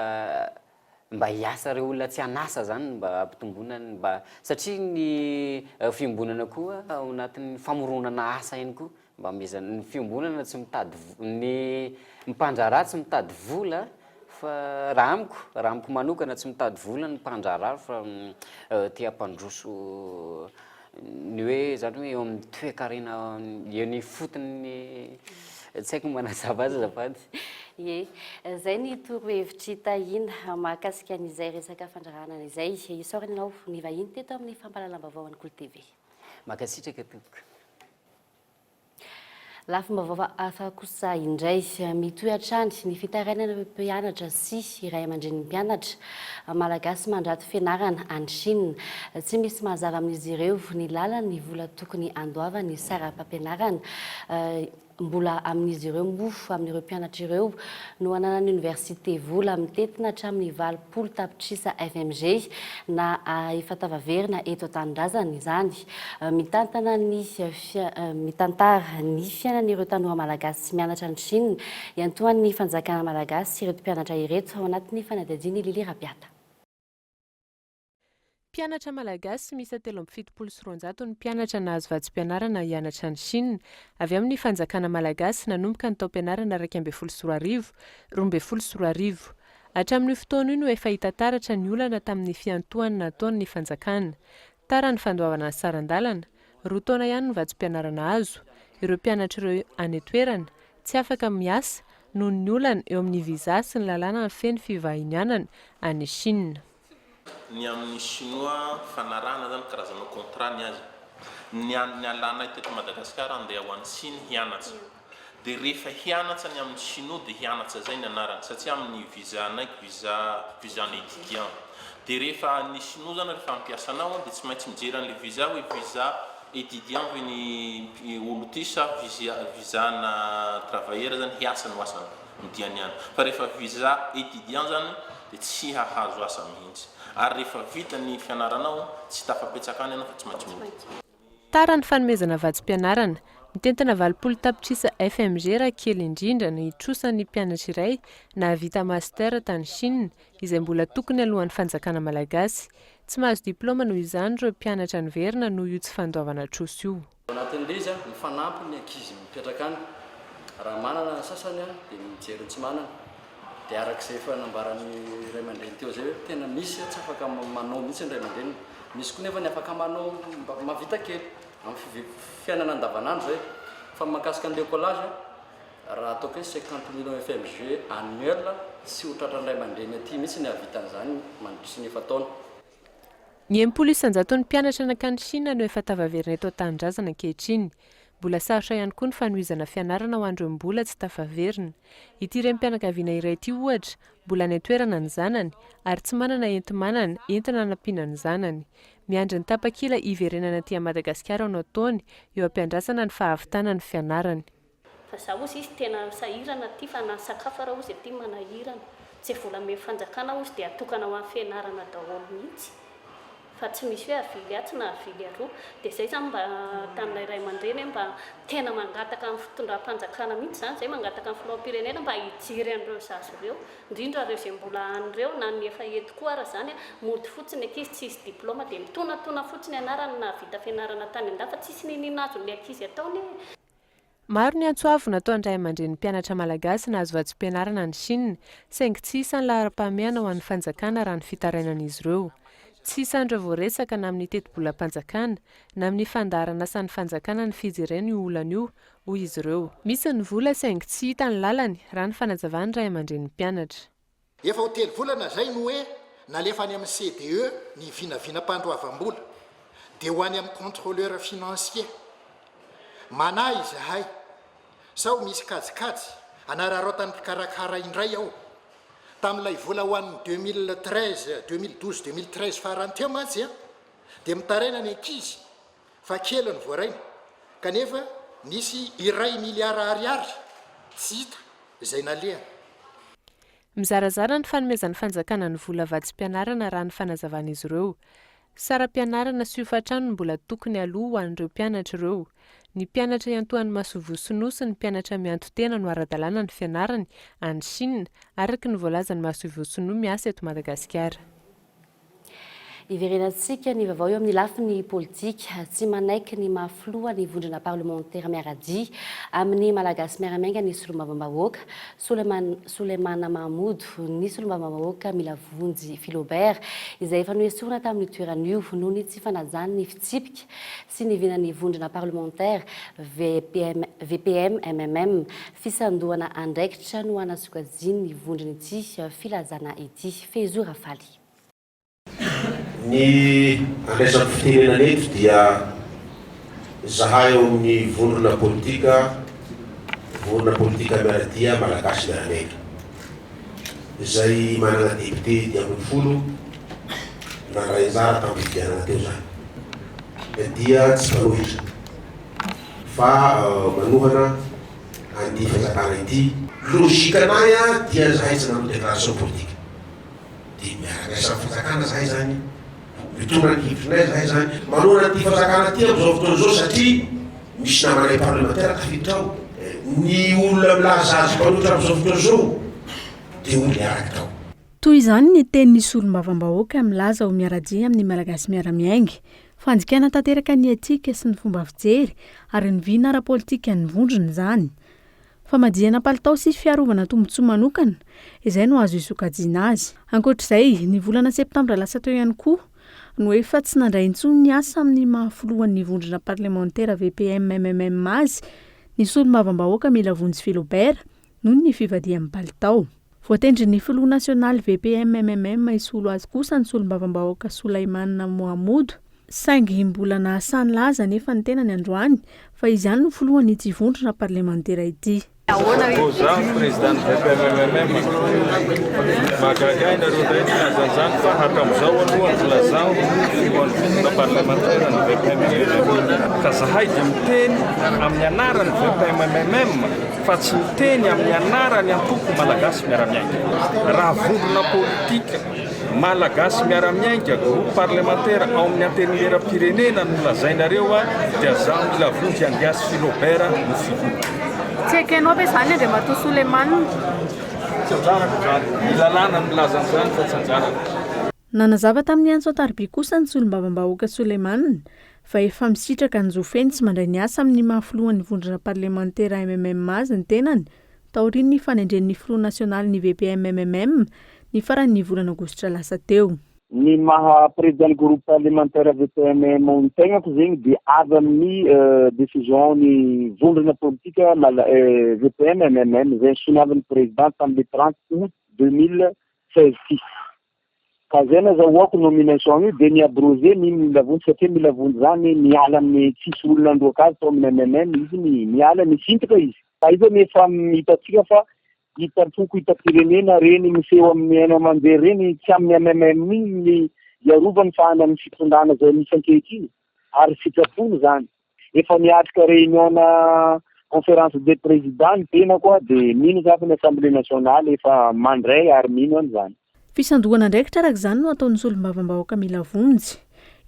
mba hiasa ireo olona tsy an'asa izany mba ampitomboana ny mba satria ny fiombonana koa ao anatin'ny famoronana asa ihany koa Mba meza ny fiombonana tsy mitady ny mpandraharaha tsy mitady vola fa raha amiko raha amiko manokana tsy mitady vola ny mpandraharaha fa te hampandroso ny hoe zany hoe eo amin'ny toekarena eny ifotony tsy haiko ny manazava azy azafady. Ie, zay ny torohevitr'i Tahiana mahakasika an'izay resaka fandraharahana izay. Isaorana ianao nivahiny teto amin'ny fampahalalam-baovao an'i Kolo TV. Mankasitraka tompoko. Lafim-baovao hafa kosa indray, mitohy hatrany ny fitarainan'ireo mpianatra sy ray aman-drenin'ny mpianatra malagasy mandrato fianarana any Chine. Tsy misy mazava amin'izy ireo ny lalan'ny vola tokony handoavany saram-pampianarana. Mbola amin'izy ireo moa, amin'ireo mpianatra ireo, no ananan'ny oniversite vola mitentina hatramin'ny 80 tapitrisa FMG na efa tafaverina eto an-tanindrazana izany. Mitantana ny mitantara ny fiainan'ireo tanora malagasy mianatra any Chine iantohan'ny fanjakana malagasy ireto mpianatra ireto ao anatin'ny fanadihadian'i Lily Rabiata. Mpianatra malagasy miisa 273 ny mpianatra nahazo vatsim-pianarana hianatra any Chine avy amin'ny fanjakana malagasy nanomboka ny taom-pianarana 2011, 2012. Hatramin'io fotoana io no efa hita taratra ny olana tamin'ny fiantohana nataon'ny fanjakana. Tara ny fandoavana ny saran-dalana, roa taona ihany ny vatsim-pianarana azo, ireo mpianatra ireo any an-toerana, tsy afaka miasa noho ny olana eo amin'ny visa sy ny lalàna mifehy ny fivahinianana any Chine. Ny amin'ny chinois fanarahana zany karazana contrat ny azy. Ny an nialanay teto Madagascar andeha ho any Chine hianatsa. De rehefa hianatsa ny amin'ny chinois de hianatsa zay ny anarany satria amin'ny visa anay visa visa ny étudiant. De rehefa ny chinois zany rehefa hampiasa anao de tsy maintsy mijery an'le visa hoe visa étudiant ve ny olo ty sa visa visa na travailleur zany hiasa no asany. ny diany any. Fa rehefa visa étudiant zany dia tsy hahazo asa mihitsy. Ary rehefa vita ny fianaranao tsy tafapetsaka any ianao fa tsy maintsy mody. Tara ny fanomezana vatsim-pianarana. Mitentina 80 tapitrisa FMG raha kely indrindra ny trosan'ny mpianatra iray nahavita Master tany Chine, izay mbola tokony alohan'ny fanjakana malagasy. Tsy mahazo diplaoma noho izany ireo mpianatra niverina noho io tsy fandoavana trosa io. Ao anatin'ilay izy, mifanampy ny ankizy mipetraka any. Raha manana ny sasany dia mijery ny tsy manana. Dia araka izay efa nambaran'ny ray aman-dreny teo izay hoe tena misy tsy afaka manao mihitsy ny ray aman-dreniny. Misy koa nefa ny afaka manao mba mahavita kely amin'ny fiainana andavanandro izay. Fa ny mahakasika an'ilay écolage, raha ataoko hoe 50 millions FMG annuel, tsy ho tratran'ny ray aman-dreny aty mihitsy ny hahavita an'izany mandritry ny efa-taona. Ny 60 isan-jaton'ny mpianatra nankany Shina no efa tafaverina eto an-tanindrazana ankehitriny. Mbola sarotra ihany koa ny fanohizana fianarana ho an'ireo mbola tsy tafaverina. Ity renim-pianakaviana iray ity, ohatra, mbola any an-toerana ny zanany ary tsy manana enti-manana entina hanampiana ny zanany. Miandry ny tapakila hiverenana aty Madagasikara no ataony, eo am-piandrasana ny fahavitana ny fianarany. Fa za ozy izy tena sahirana aty fa na sakafo ara ozy aty manahirana. Tsy vola amen'ny fanjakana ozy dia atokana ho an'ny fianarana daholo mihitsy. Fa tsy misy hoe avily atsy na avily aroa. Dia zay zany mba taminay ray aman-dreny hoe mba tena mangataka amin'ny fitondram-panjakana mihitsy zany zay mangataka amin'ny filoham-pirenena mba hijery an'ireo zaza ireo. Indrindra ireo izay mbola any ireo na ny efa eto koa ara zany mody fotsiny ankizy tsisy diploma dia mitonatona fotsiny anarany nahavita fianarana tany an-dafy fa tsisy niniana azon'ilay ankizy atao anie. Maro ny antso avo nataon'ny ray aman-drenin'ny mpianatra malagasy nahazo vatsim-pianarana any Chine, saingy tsy isan'ny laharam-pahamehana ho an'ny fanjakana raha ny fitarainan'izy ireo. Tsy isan'ireo voaresaka na amin'ny tetibolam-panjakana, na amin'ny fandaharanasan'ny fanjakana ny fijerena io olana io, hoy izy ireo. Misy ny vola saingy tsy hita ny lalany, raha ny fanazavan'ny ray aman-drenin'ny mpianatra. Efa ho telo volana izay no hoe nalefa any amin'ny CDE ny vinavinam-pandoavam-bola, dia ho any amin'ny contrôleur financier. Manahy izahay sao misy kajikajy anararaotan'ny mpikarakara indray ao. Tamin'ilay vola ho an'ny 2013, 2012, 2013 farany teo mantsy dia mitaraina ny ankizy fa kely ny voarainy kanefa nisy iray miliara ariary tsy hita. izay nalehany. Mizarazara ny fanomezan'ny fanjakana ny vola vatsim-pianarana raha ny fanazavan'izy ireo. Saram-pianarana sy hofantrano no mbola tokony aloa ho an'ireo mpianatra ireo. Ny mpianatra iantohan'ny masoivoho sinoa sy ny mpianatra mianto-tena no ara-dalàna ny fianarany any Chine, araka ny voalazan'ny masoivoho sinoa miasa eto Madagasikara. Hiverenantsika ny vaovao eo amin'ny lafiny politika. Tsy manaiky ny maha filoha ny vondrona parlemantera miara-dia amin'ny Malagasy miara-miainga ny solombavambahoaka, Souleymane Mahamoudou, ny solombavambahoaka Milavonjy Philobert, izay efa noesorina tamin'io toerana io noho ny tsy fanajany ny fitsipika sy ny vinan'ny vondrona parlemantera VPM, VPM-MMM. Fisandohana andraikitra no hanasokajian'ny vondrona ity filazana ity. Fehizoro Rafaly. Ny andraisako fitenenana eto dia zahay ao amin'ny vondrona politika Vondrona politika miara-dia Malagasy miara-miainga izay manana député 15 nandray anjara tamin'ny fifidianana teo izany dia tsy mpanohitra fa manohana an'ity fanjakana ity. Logique anay dia zahay tsy nanao déclaration politique. Dia miara-miasa amin'ny fanjakana zahay zany, mitondra ny hevitrinay zahay zany, manohana an'ity fanjakana ity amin'izao fotoana izao satria misy namanay parlemantera tafiditra ao. Ny olona milaza azy mpanohitra amin'izao fotoana izao dia olona niaraka tao. Toy izany ny tenin'ny solombavambahoaka milaza ho miara-dia amin'ny Malagasy miara-miainga. Fandikana tanteraka ny etika sy ny fomba fijery ary ny vina ara-politikan'ny vondrona izany. Famadihana palitao sy fiarovana tombontsoa manokana, izay no azo isokajiana azy. Ankoatra izay, ny volana septambra lasa teo ihany koa no efa tsy nandray intsony ny asa amin'ny maha filohan'ny vondrona parlemantera VPM-MMM azy ny solombavambahoaka Milavonjy Philobert noho ny fivadihan'ny palitao. Voatendrin'ny filoha nasionaly VPM-MMM hisolo azy kosa ny solombavambahoaka Soulaimane Mohamodo. Saingy mbola nahasahy nilaza anefa ny tenany androany fa izy ihany no filohan'ity vondrona parlemantera ity. Vao zaho ny président ny VPMMM. Mahagaga ahy nareo indray nilaza an'izany fa hatramin'izao aloha mbola zaho no filohan'ny vondrona parlemantera ny VPMMM. Ka zahay dia miteny amin'ny anaran'ny VPMMM fa tsy miteny amin'ny anaran'ny antoko Malagasy Miara-Miainga. Raha vondrona politika Malagasy miara-miainga, groupe parlementaire ao amin'ny Antenimierampirenena no lazainareo a, dia zaho Milavonjy Andiasy Philobert no filoha. Tsy ekenao ve izany Andriamatoa Souleymane? Tsy anjarako izany. Ny lalàna no milaza an'izany fa tsy anjarako. Nanazava tamin'ny antso an-tariby kosa ny solombavambahoaka Souleymane fa efa misitraka ny zo feno sy mandray ny asa amin'ny maha filohan'ny vondrona parlemantera MMM azy ny tenany taorian'ny fanendren'ny filoha nasionalin'ny VPMMM ny faran'ny volana aogositra lasa teo. Ny maha président ny groupe parlementaire VPMM ny tegnako zegny dia avy amin'ny décision ny vondrona politika VPMMM izay nisoniavin'ny président tamin'ny le 30 août 2016 ty. Ka zay nazahoako nomination io dia ni-abroger ny Milavonjy satria Milavonjy zany niala amin'ny tsisy olona nandroaka azy tao amin'ny MMM izy niala nisintaka izy. Ka iza no efa hitantsika fa hitam-poko hitam-pirenena reny miseho amin'ny haino aman-jery reny tsy amin'ny MMM iny ny hiarovany fa any amin'ny fitondrana izay misy ankehitriny ary sitrapony izany. Efa niatrika réunion-na conférence des présidents ny tenako dia mino za fa ny assemblée nationale efa mandray ary mino an'izany. Fisandohana andraikitra araka izany no ataon'ny solombavambahoaka mila vonjy.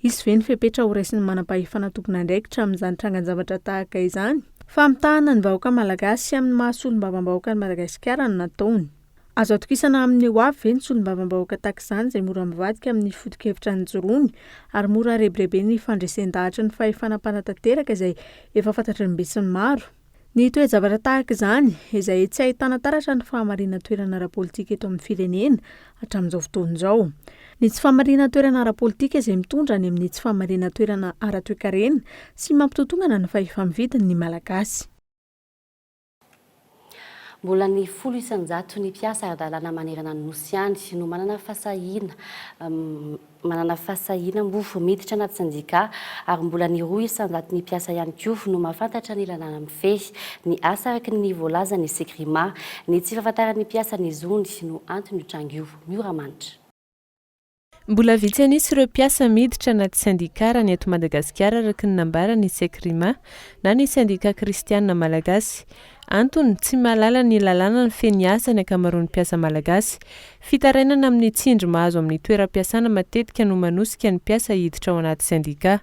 Hisy ve ny fepetra horaisin'ny manampahefana tompon'andraikitra amin'izany trangan-javatra tahaka izany? Famitahana ny vahoaka malagasy amin'ny maha solombavambahoakan'i Madagasikara no nataony. Azo atokisana amin'ny ho avy ve ny solombavambahoaka tahaka izany izay mora mivadika amin'ny foto-kevitra nijoroany ary mora rebireben'ny fandresen-dahatry ny fahefana mpanatanteraka izay efa fantatry ny besinimaro? Ny toe-javatra tahaka izany, izay tsy ahitana taratra ny fahamarinan-toerana ara-politika eto amin'ny firenena hatramin'izao fotoana izao. Ny tsy fahamarinan-toerana ara-politika izay mitondra any amin'ny tsy fahamarinan-toerana ara-toekarena sy mampitotongana ny fahefa-mividin'ny Malagasy. Mbola ny 10 isan-jaton'ny mpiasa ara-dalàna manerana ny Nosy ihany no manana fahasahiana manana fahasahiana moa miditra anaty sendika ary mbola ny 2 isan-jaton'ny mpiasa ihany koa no mahafantatra ny lalàna mifehy ny asa araka ny voalazan'ny Sekrima. Ny tsy fahafantaran'ny mpiasa ny zony no anton'io tranga io. Miora Manitra. Mbola vitsy an'isa ireo mpiasa miditra anaty sendika raha ny eto Madagasikara araka ny nambaran'ny Sekrima na ny Sendika Kristianina Malagasy. Antony, tsy mahalala ny lalàna mifehy ny asa ny ankamaroan'ny mpiasa malagasy. Fitarainana amin'ny tsindry mahazo amin'ny toeram-piasana matetika no manosika ny mpiasa hiditra ao anaty sendikà.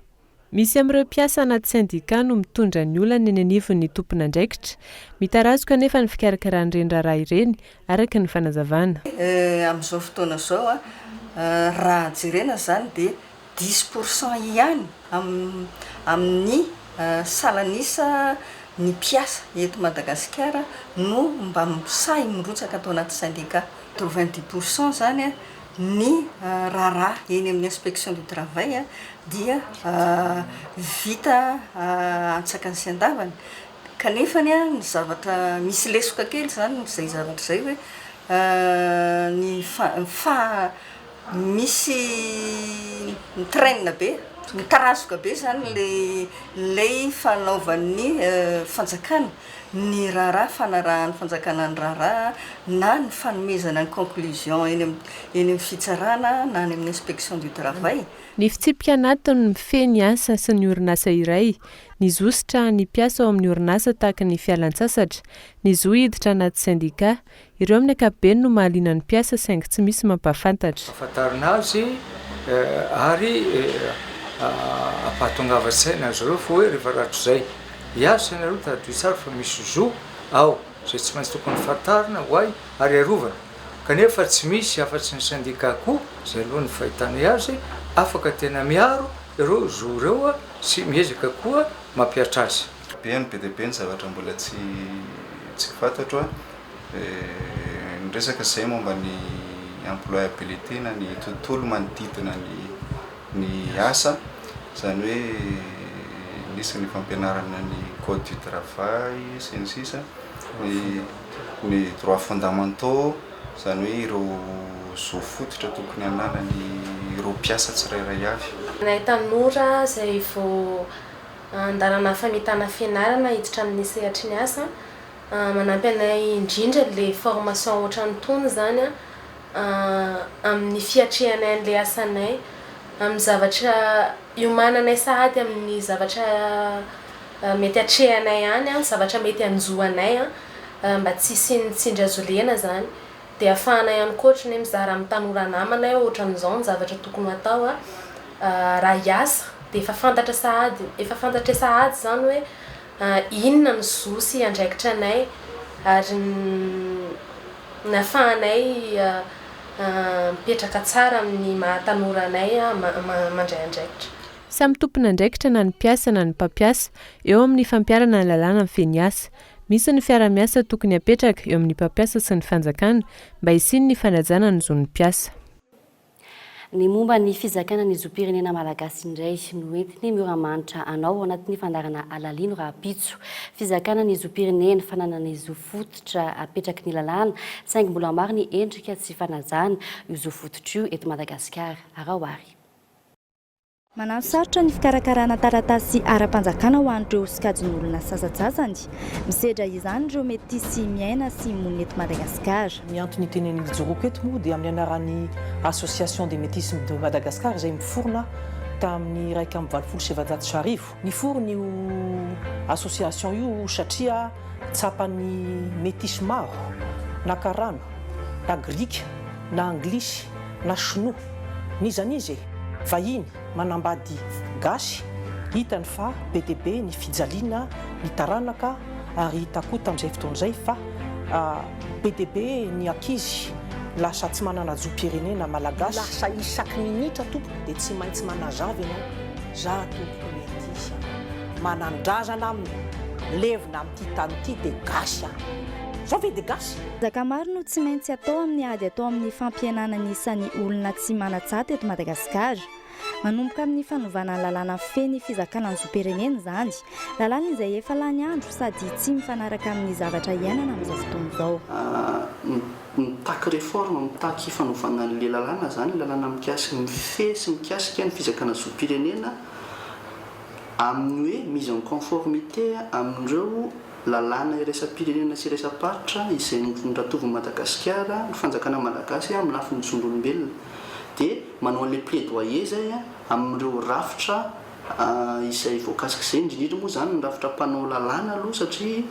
Misy amin'ireo mpiasa anaty sendikà no mitondra ny olana eny anivon'ny tompon'andraikitra. Mitarazoka anefa ny fikarakarana ireny raharaha ireny, araka ny fanazavana. Amin'izao fotoana izao, raha jerena izany dia dix pour cent ihany amin'ny salan'isa ny mpiasa eto Madagasikara no mba sahy mirotsaka ato anaty syndicat. Quatre-vingt-dix pour cent izany ny raharaha eny amin'ny inspection du travail dia vita antsakany sy andavany kanefa ny zavatra misy lesoka kely izany izay zavatra izay hoe ny faha Misy mi-traîne be, mitarazoka be zany le lay fanaovan'ny fanjakana ny raharaha, fanarahan'ny fanjakana ny raharaha na ny fanomezana ny conclusion eny am- eny amin'ny fitsarana na any amin'ny inspection du travail. Ny fitsipika anatiny mifehy ny asa sy ny orinasa iray, ny zo sitrahan'ny mpiasa ao amin'ny orinasa tahaka ny fialan-tsasatra, ny zo hiditra anaty sendikà, Ireo amin'ny ankapobeny no mahaliana ny mpiasa saingy tsy misy mampahafantatra. Ampahafantarina azy ary ampahatongavan-tsaina azy ireo fa hoe rehefa rahatrizay hiasa ianareo tadidio tsara fa misy zo ao izay tsy maintsy tokony fantarina ho ahy ary arovana kanefa tsy misy afa-tsy ny sendika koa izay aloha ny fahitanay azy afaka tena miaro ireo zo ireo sy miezaka koa mampihatra azy. Be ny be dia be ny zavatra mbola tsy tsy fantatro a. Niresaka izay momba ny employabilité na ny tontolo manodidina ny ny asa, izany hoe nisy ny fampianarana ny code du travail sy ny sisa, ny ny droits fondamentaux, izany hoe ireo zo fototra tokony hananan'ireo mpiasa tsirairay avy. Anay tanora izay vao an-dalana famitana fianarana hiditra amin'ny sehatry ny asa, Manampy anay indrindra le formation ohatran'itony izany amin'ny fiatrehanay an'le asanay, amin'ny zavatra iomananay sahady amin'ny zavatra mety atrehanay any, zavatra mety hanjo anay mba tsy hisian'ny tsindry hazo lena izany. Dia ahafahana ihany koa ohatran'ny hoe mizara amin'ny tanora namanay hoe ohatran'izao ny zavatra tokony ho atao raha hiasa dia efa fantatra sahady, efa fantatray sahady izany hoe Inona ny zo sy andraikitra anay ary ny ahafahanay mipetraka tsara amin'ny maha tanora anay mandray andraikitra. Samy tompon'andraikitra na ny mpiasa na ny mpampiasa eo amin'ny fampiharana ny lalàna mifehy ny asa. Misy ny fiaraha-miasa tokony hapetraka eo amin'ny mpampiasa sy ny fanjakana mba hisian'ny fanajana ny zon'ny mpiasa. Ny momba ny fizakana ny zom-pirenena malagasy indray no entiny mioramanitra anao ao anatin'ny fandaharana Alalino rahampitso. Fizakana ny zom-pirenena, fananana ny zo fototra apetraky ny lalàna, saingy mbola maro ny endrika tsy fanajana io zo fototra io eto Madagasikara. Araho ary. Manano sarotra ny fikarakarana taratasy ara-panjakana ho an'ireo sokajin'olona sasantsasany. Misedra izany ireo metisy miaina sy monina eto Madagasikara. Ny antony itenen'ny ijoroako eto moa dia amin'ny anaran'ny Association des Métis de Madagascar izay niforona tamin'ny 1981. Niforona io association io satria tsapan'ny metisy maro, na karana, na grika, na anglisy, na sinoa, n'iza n'iza e! Vahiny manambady gasy, hitany fa be dia be ny fijaliana ny taranaka ary hita koa tamin'izay fotoana izay fa be dia be ny ankizy lasa tsy manana zom-pirenena malagasy. Lasa isaky minitra tompoko dia tsy maintsy manazava ianao, za tompoko metisy a, manan-drazana milevina amin'ity tany ity dia gasy aho, zao ve dia gasy? Ezaka maro no tsy maintsy atao amin'ny ady atao amin'ny fampihenana ny isan'ny olona tsy manan-tsaty eto Madagasikara. Manomboka amin'ny fanovana ny lalàna mifehy ny fizakana ny zom-pirenena izany. Lalàna izay efa lany andro sady tsy mifanaraka amin'ny zavatra iainana amin'izao fotoana izao. Mitaky réforme, mitaky fanovana an'ilay lalàna izany, lalàna mikasika, mifehy sy mikasika ny fizakana zom-pirenena amin'ny hoe mise en conformité amin'ireo lalàna iraisam-pirenena sy iraisam-paritra izay noratovin'i Madagasikara, ny fanjakana malagasy amin'ny lafiny zon'olombelona. Dia manao an'ilay plaidoyer izay amin'ireo rafitra izay voakasik'izay, indrindra indrindra moa izany ny rafitra mpanao lalàna aloha satria.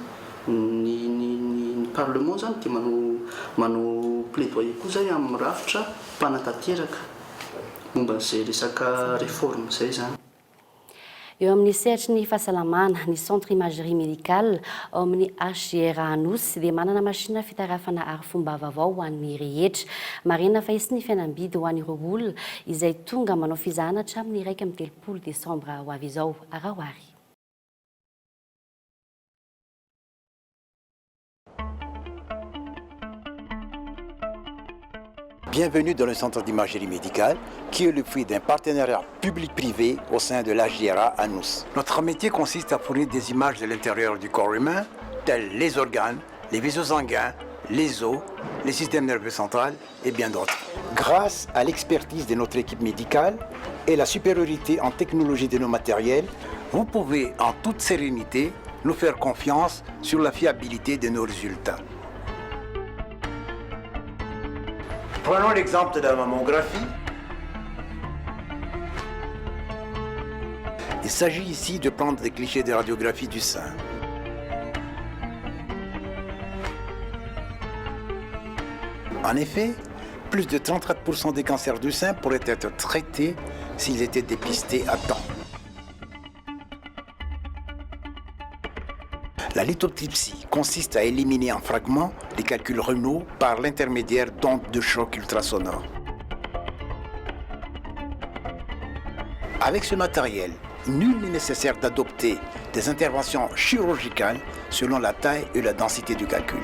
Ny ny ny parlement zany dia manao manao plaidoyer koa zay amin'ny rafitra mpanatanteraka momba an'izay resaka réforme izay zany. Eo amin'ny sehatry ny fahasalamana, ny Centre Imagerie Médicale ao amin'ny HJRA Anosy dia manana machine fitarafana arifomba vaovao ho an'ny rehetra. Marihina fa hisy ny fihenam-bidy ho an'ireo olona izay tonga manao fizahana hatramin'ny 31 desambra ho avy izao. Araho ary. Bienvenue dans le centre d'imagerie médicale qui est le fruit d'un partenariat public-privé au sein de l'HDRA à Nous. Notre métier consiste à fournir des images de l'intérieur du corps humain, tels les organes, les vaisseaux sanguins, les os, les systèmes nerveux central et bien d'autres. Grâce à l'expertise de notre équipe médicale et la supériorité en technologie de nos matériels, vous pouvez en toute sérénité nous faire confiance sur la fiabilité de nos résultats. Prenons l'exemple de la mammographie. Il s'agit ici de prendre des clichés de radiographie du sein. En effet, plus de 34% des cancers du sein pourraient être traités s'ils étaient dépistés à temps. La lithotripsie consiste à éliminer en fragments les calculs rénaux par l'intermédiaire d'ondes de choc ultrasonores. Avec ce matériel, nul n'est nécessaire d'adopter des interventions chirurgicales selon la taille et la densité du calcul.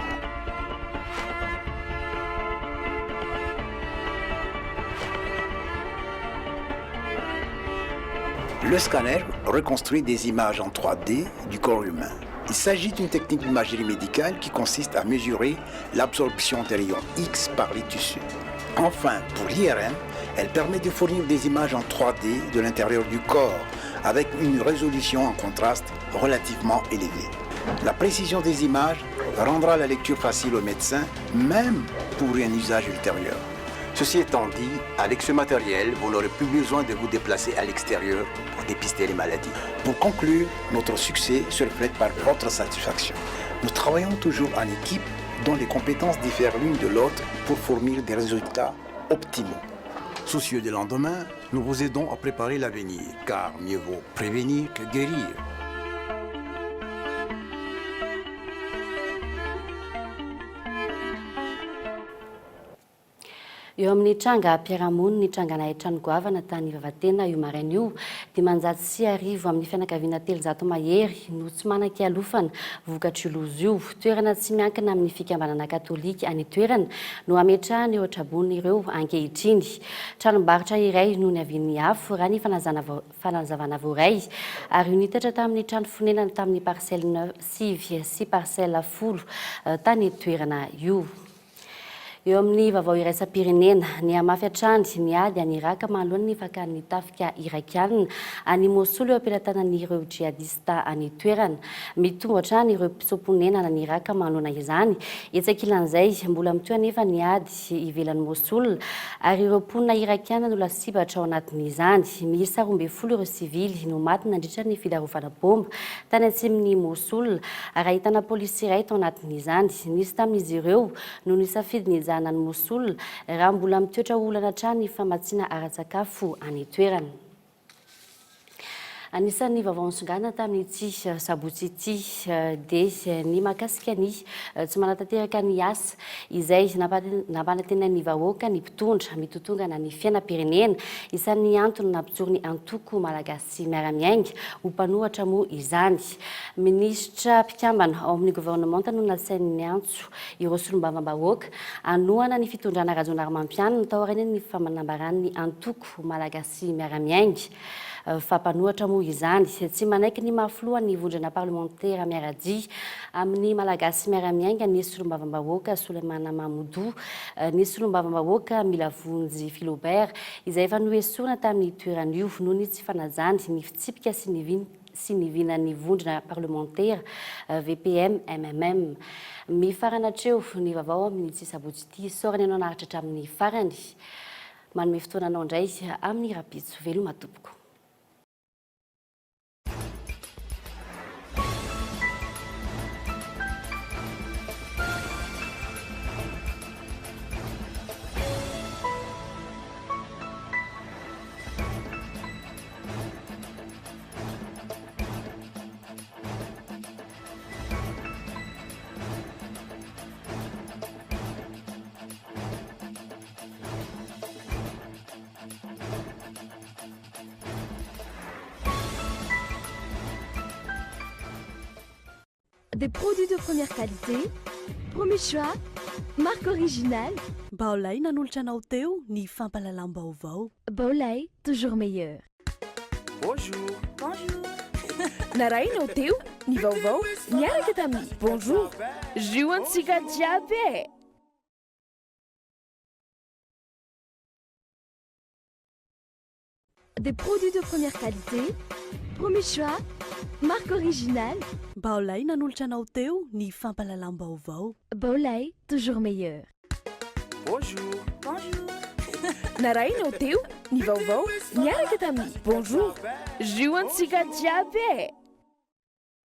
Le scanner reconstruit des images en 3D du corps humain. Il s'agit d'une technique d'imagerie médicale qui consiste à mesurer l'absorption des rayons X par les tissus. Enfin, pour l'IRM, elle permet de fournir des images en 3D de l'intérieur du corps avec une résolution en contraste relativement élevée. La précision des images rendra la lecture facile aux médecins, même pour un usage ultérieur. Ceci étant dit, avec ce matériel, vous n'aurez plus besoin de vous déplacer à l'extérieur pour dépister les maladies. Pour conclure, notre succès se reflète par votre satisfaction. Nous travaillons toujours en équipe dont les compétences diffèrent l'une de l'autre pour fournir des résultats optimaux. Soucieux du lendemain, nous vous aidons à préparer l'avenir, car mieux vaut prévenir que guérir. Eo amin'ny trangam-piarahamonina nitrangana hain-trano goavana tany Vavatena io maraina io, 1500 amin'ny fianakaviana 300 mahery no tsy manan-kialofana vokatr'io loza io. Toerana tsy miankina amin'ny fikambanana katolika any an-toerana no ametrahana ireo traboina ireo ankehitriny. Tranombarotra iray no niavian'ny afo, raha ny fanazavana voaray, ary io niitatra tamin'ny trano fonenana tamin'ny parcelle 9 sy parcelle 10 tany an-toerana io. Eo amin'ny vaovao iraisam-pirenena, nihamafy hatrany ny ady any Iraka manoloana ny fakan'ny tafika Irakiana an'i Mosul eo am-pelatanan'ireo jihadista any toerana. Mitombo hatrany ireo mpitsoa-ponenana any Iraka manoloana izany. Etsy ankilan'izay, mbola mitohy anefa ny ady ivelan'i Mosul ary ireo mponina Irakiana no lasibatra ao anatin'izany. Miisa 12 ireo sivily no maty nandritra ny fidarovana baomba tany atsimon'i Mosul ary ahitana polisy iray tao anatin'izany. Nisy tamin'izy ireo no nisafidy ny hijanona any Mosul raha mbola mitoetra ho olana hatrany ny famatsiana ara-tsakafo any an-toerana. Anisan'ny vaovao nisongadina tamin'ity sabotsy ity dia ny mahakasika ny tsy manatanteraka ny asa izay nampanantenain'ny vahoaka ny mpitondra mitotongana ny fiainam-pirenena. Isan'ny antony nampijoro ny antoko Malagasy Miara-Miainga ho mpanohatra moa izany. Minisitra mpikambana ao amin'ny governemanta no nasainy niantso ireo solombavambahoaka hanohana ny fitondrana Rajaonarimampianina taorian'ny fanambaran'ny antoko Malagasy Miara-Miainga fa mpanohatra moa izany. Tsy manaiky ny maha filohan'ny vondrona parlemantera miara-dia amin'ny Malagasy Miara-Miainga ny solombavambahoaka Souleymane Mamoudou, ny solombavambahoaka Milavonjy Philobert izay efa noesorina tamin'ny toerany io noho ny tsy fanajany ny fitsipika sy ny sy ny vinan'ny vondrona parlemantera VPM mmm. Mifarana hatreo ny vaovao amin'ity sabotsy ity. Isaorana ianao naharitra hatramin'ny farany. Manome fotoana anao indray amin'ny rahampitso. Veloma tompoko. Des produits de première qualité, premier choix, marque originale. Baolai nanolotra anao teo ny fampahalalam-baovao. Baolai, toujours meilleur. Bonjour. Bonjour. Narahinao teo ny vaovao niaraka tamin'ny Bonjour. Jus antsika jiaby e! Des produits de première qualité, premier choix, marque originale. Baolai nanolotra anao teo ny fampahalalam-baovao. Baolai, toujours meilleur. Bonjour. Bonjour. Narahinao teo ny vaovao niaraka tamin'ny Bonjour. Jus antsika jiaby e!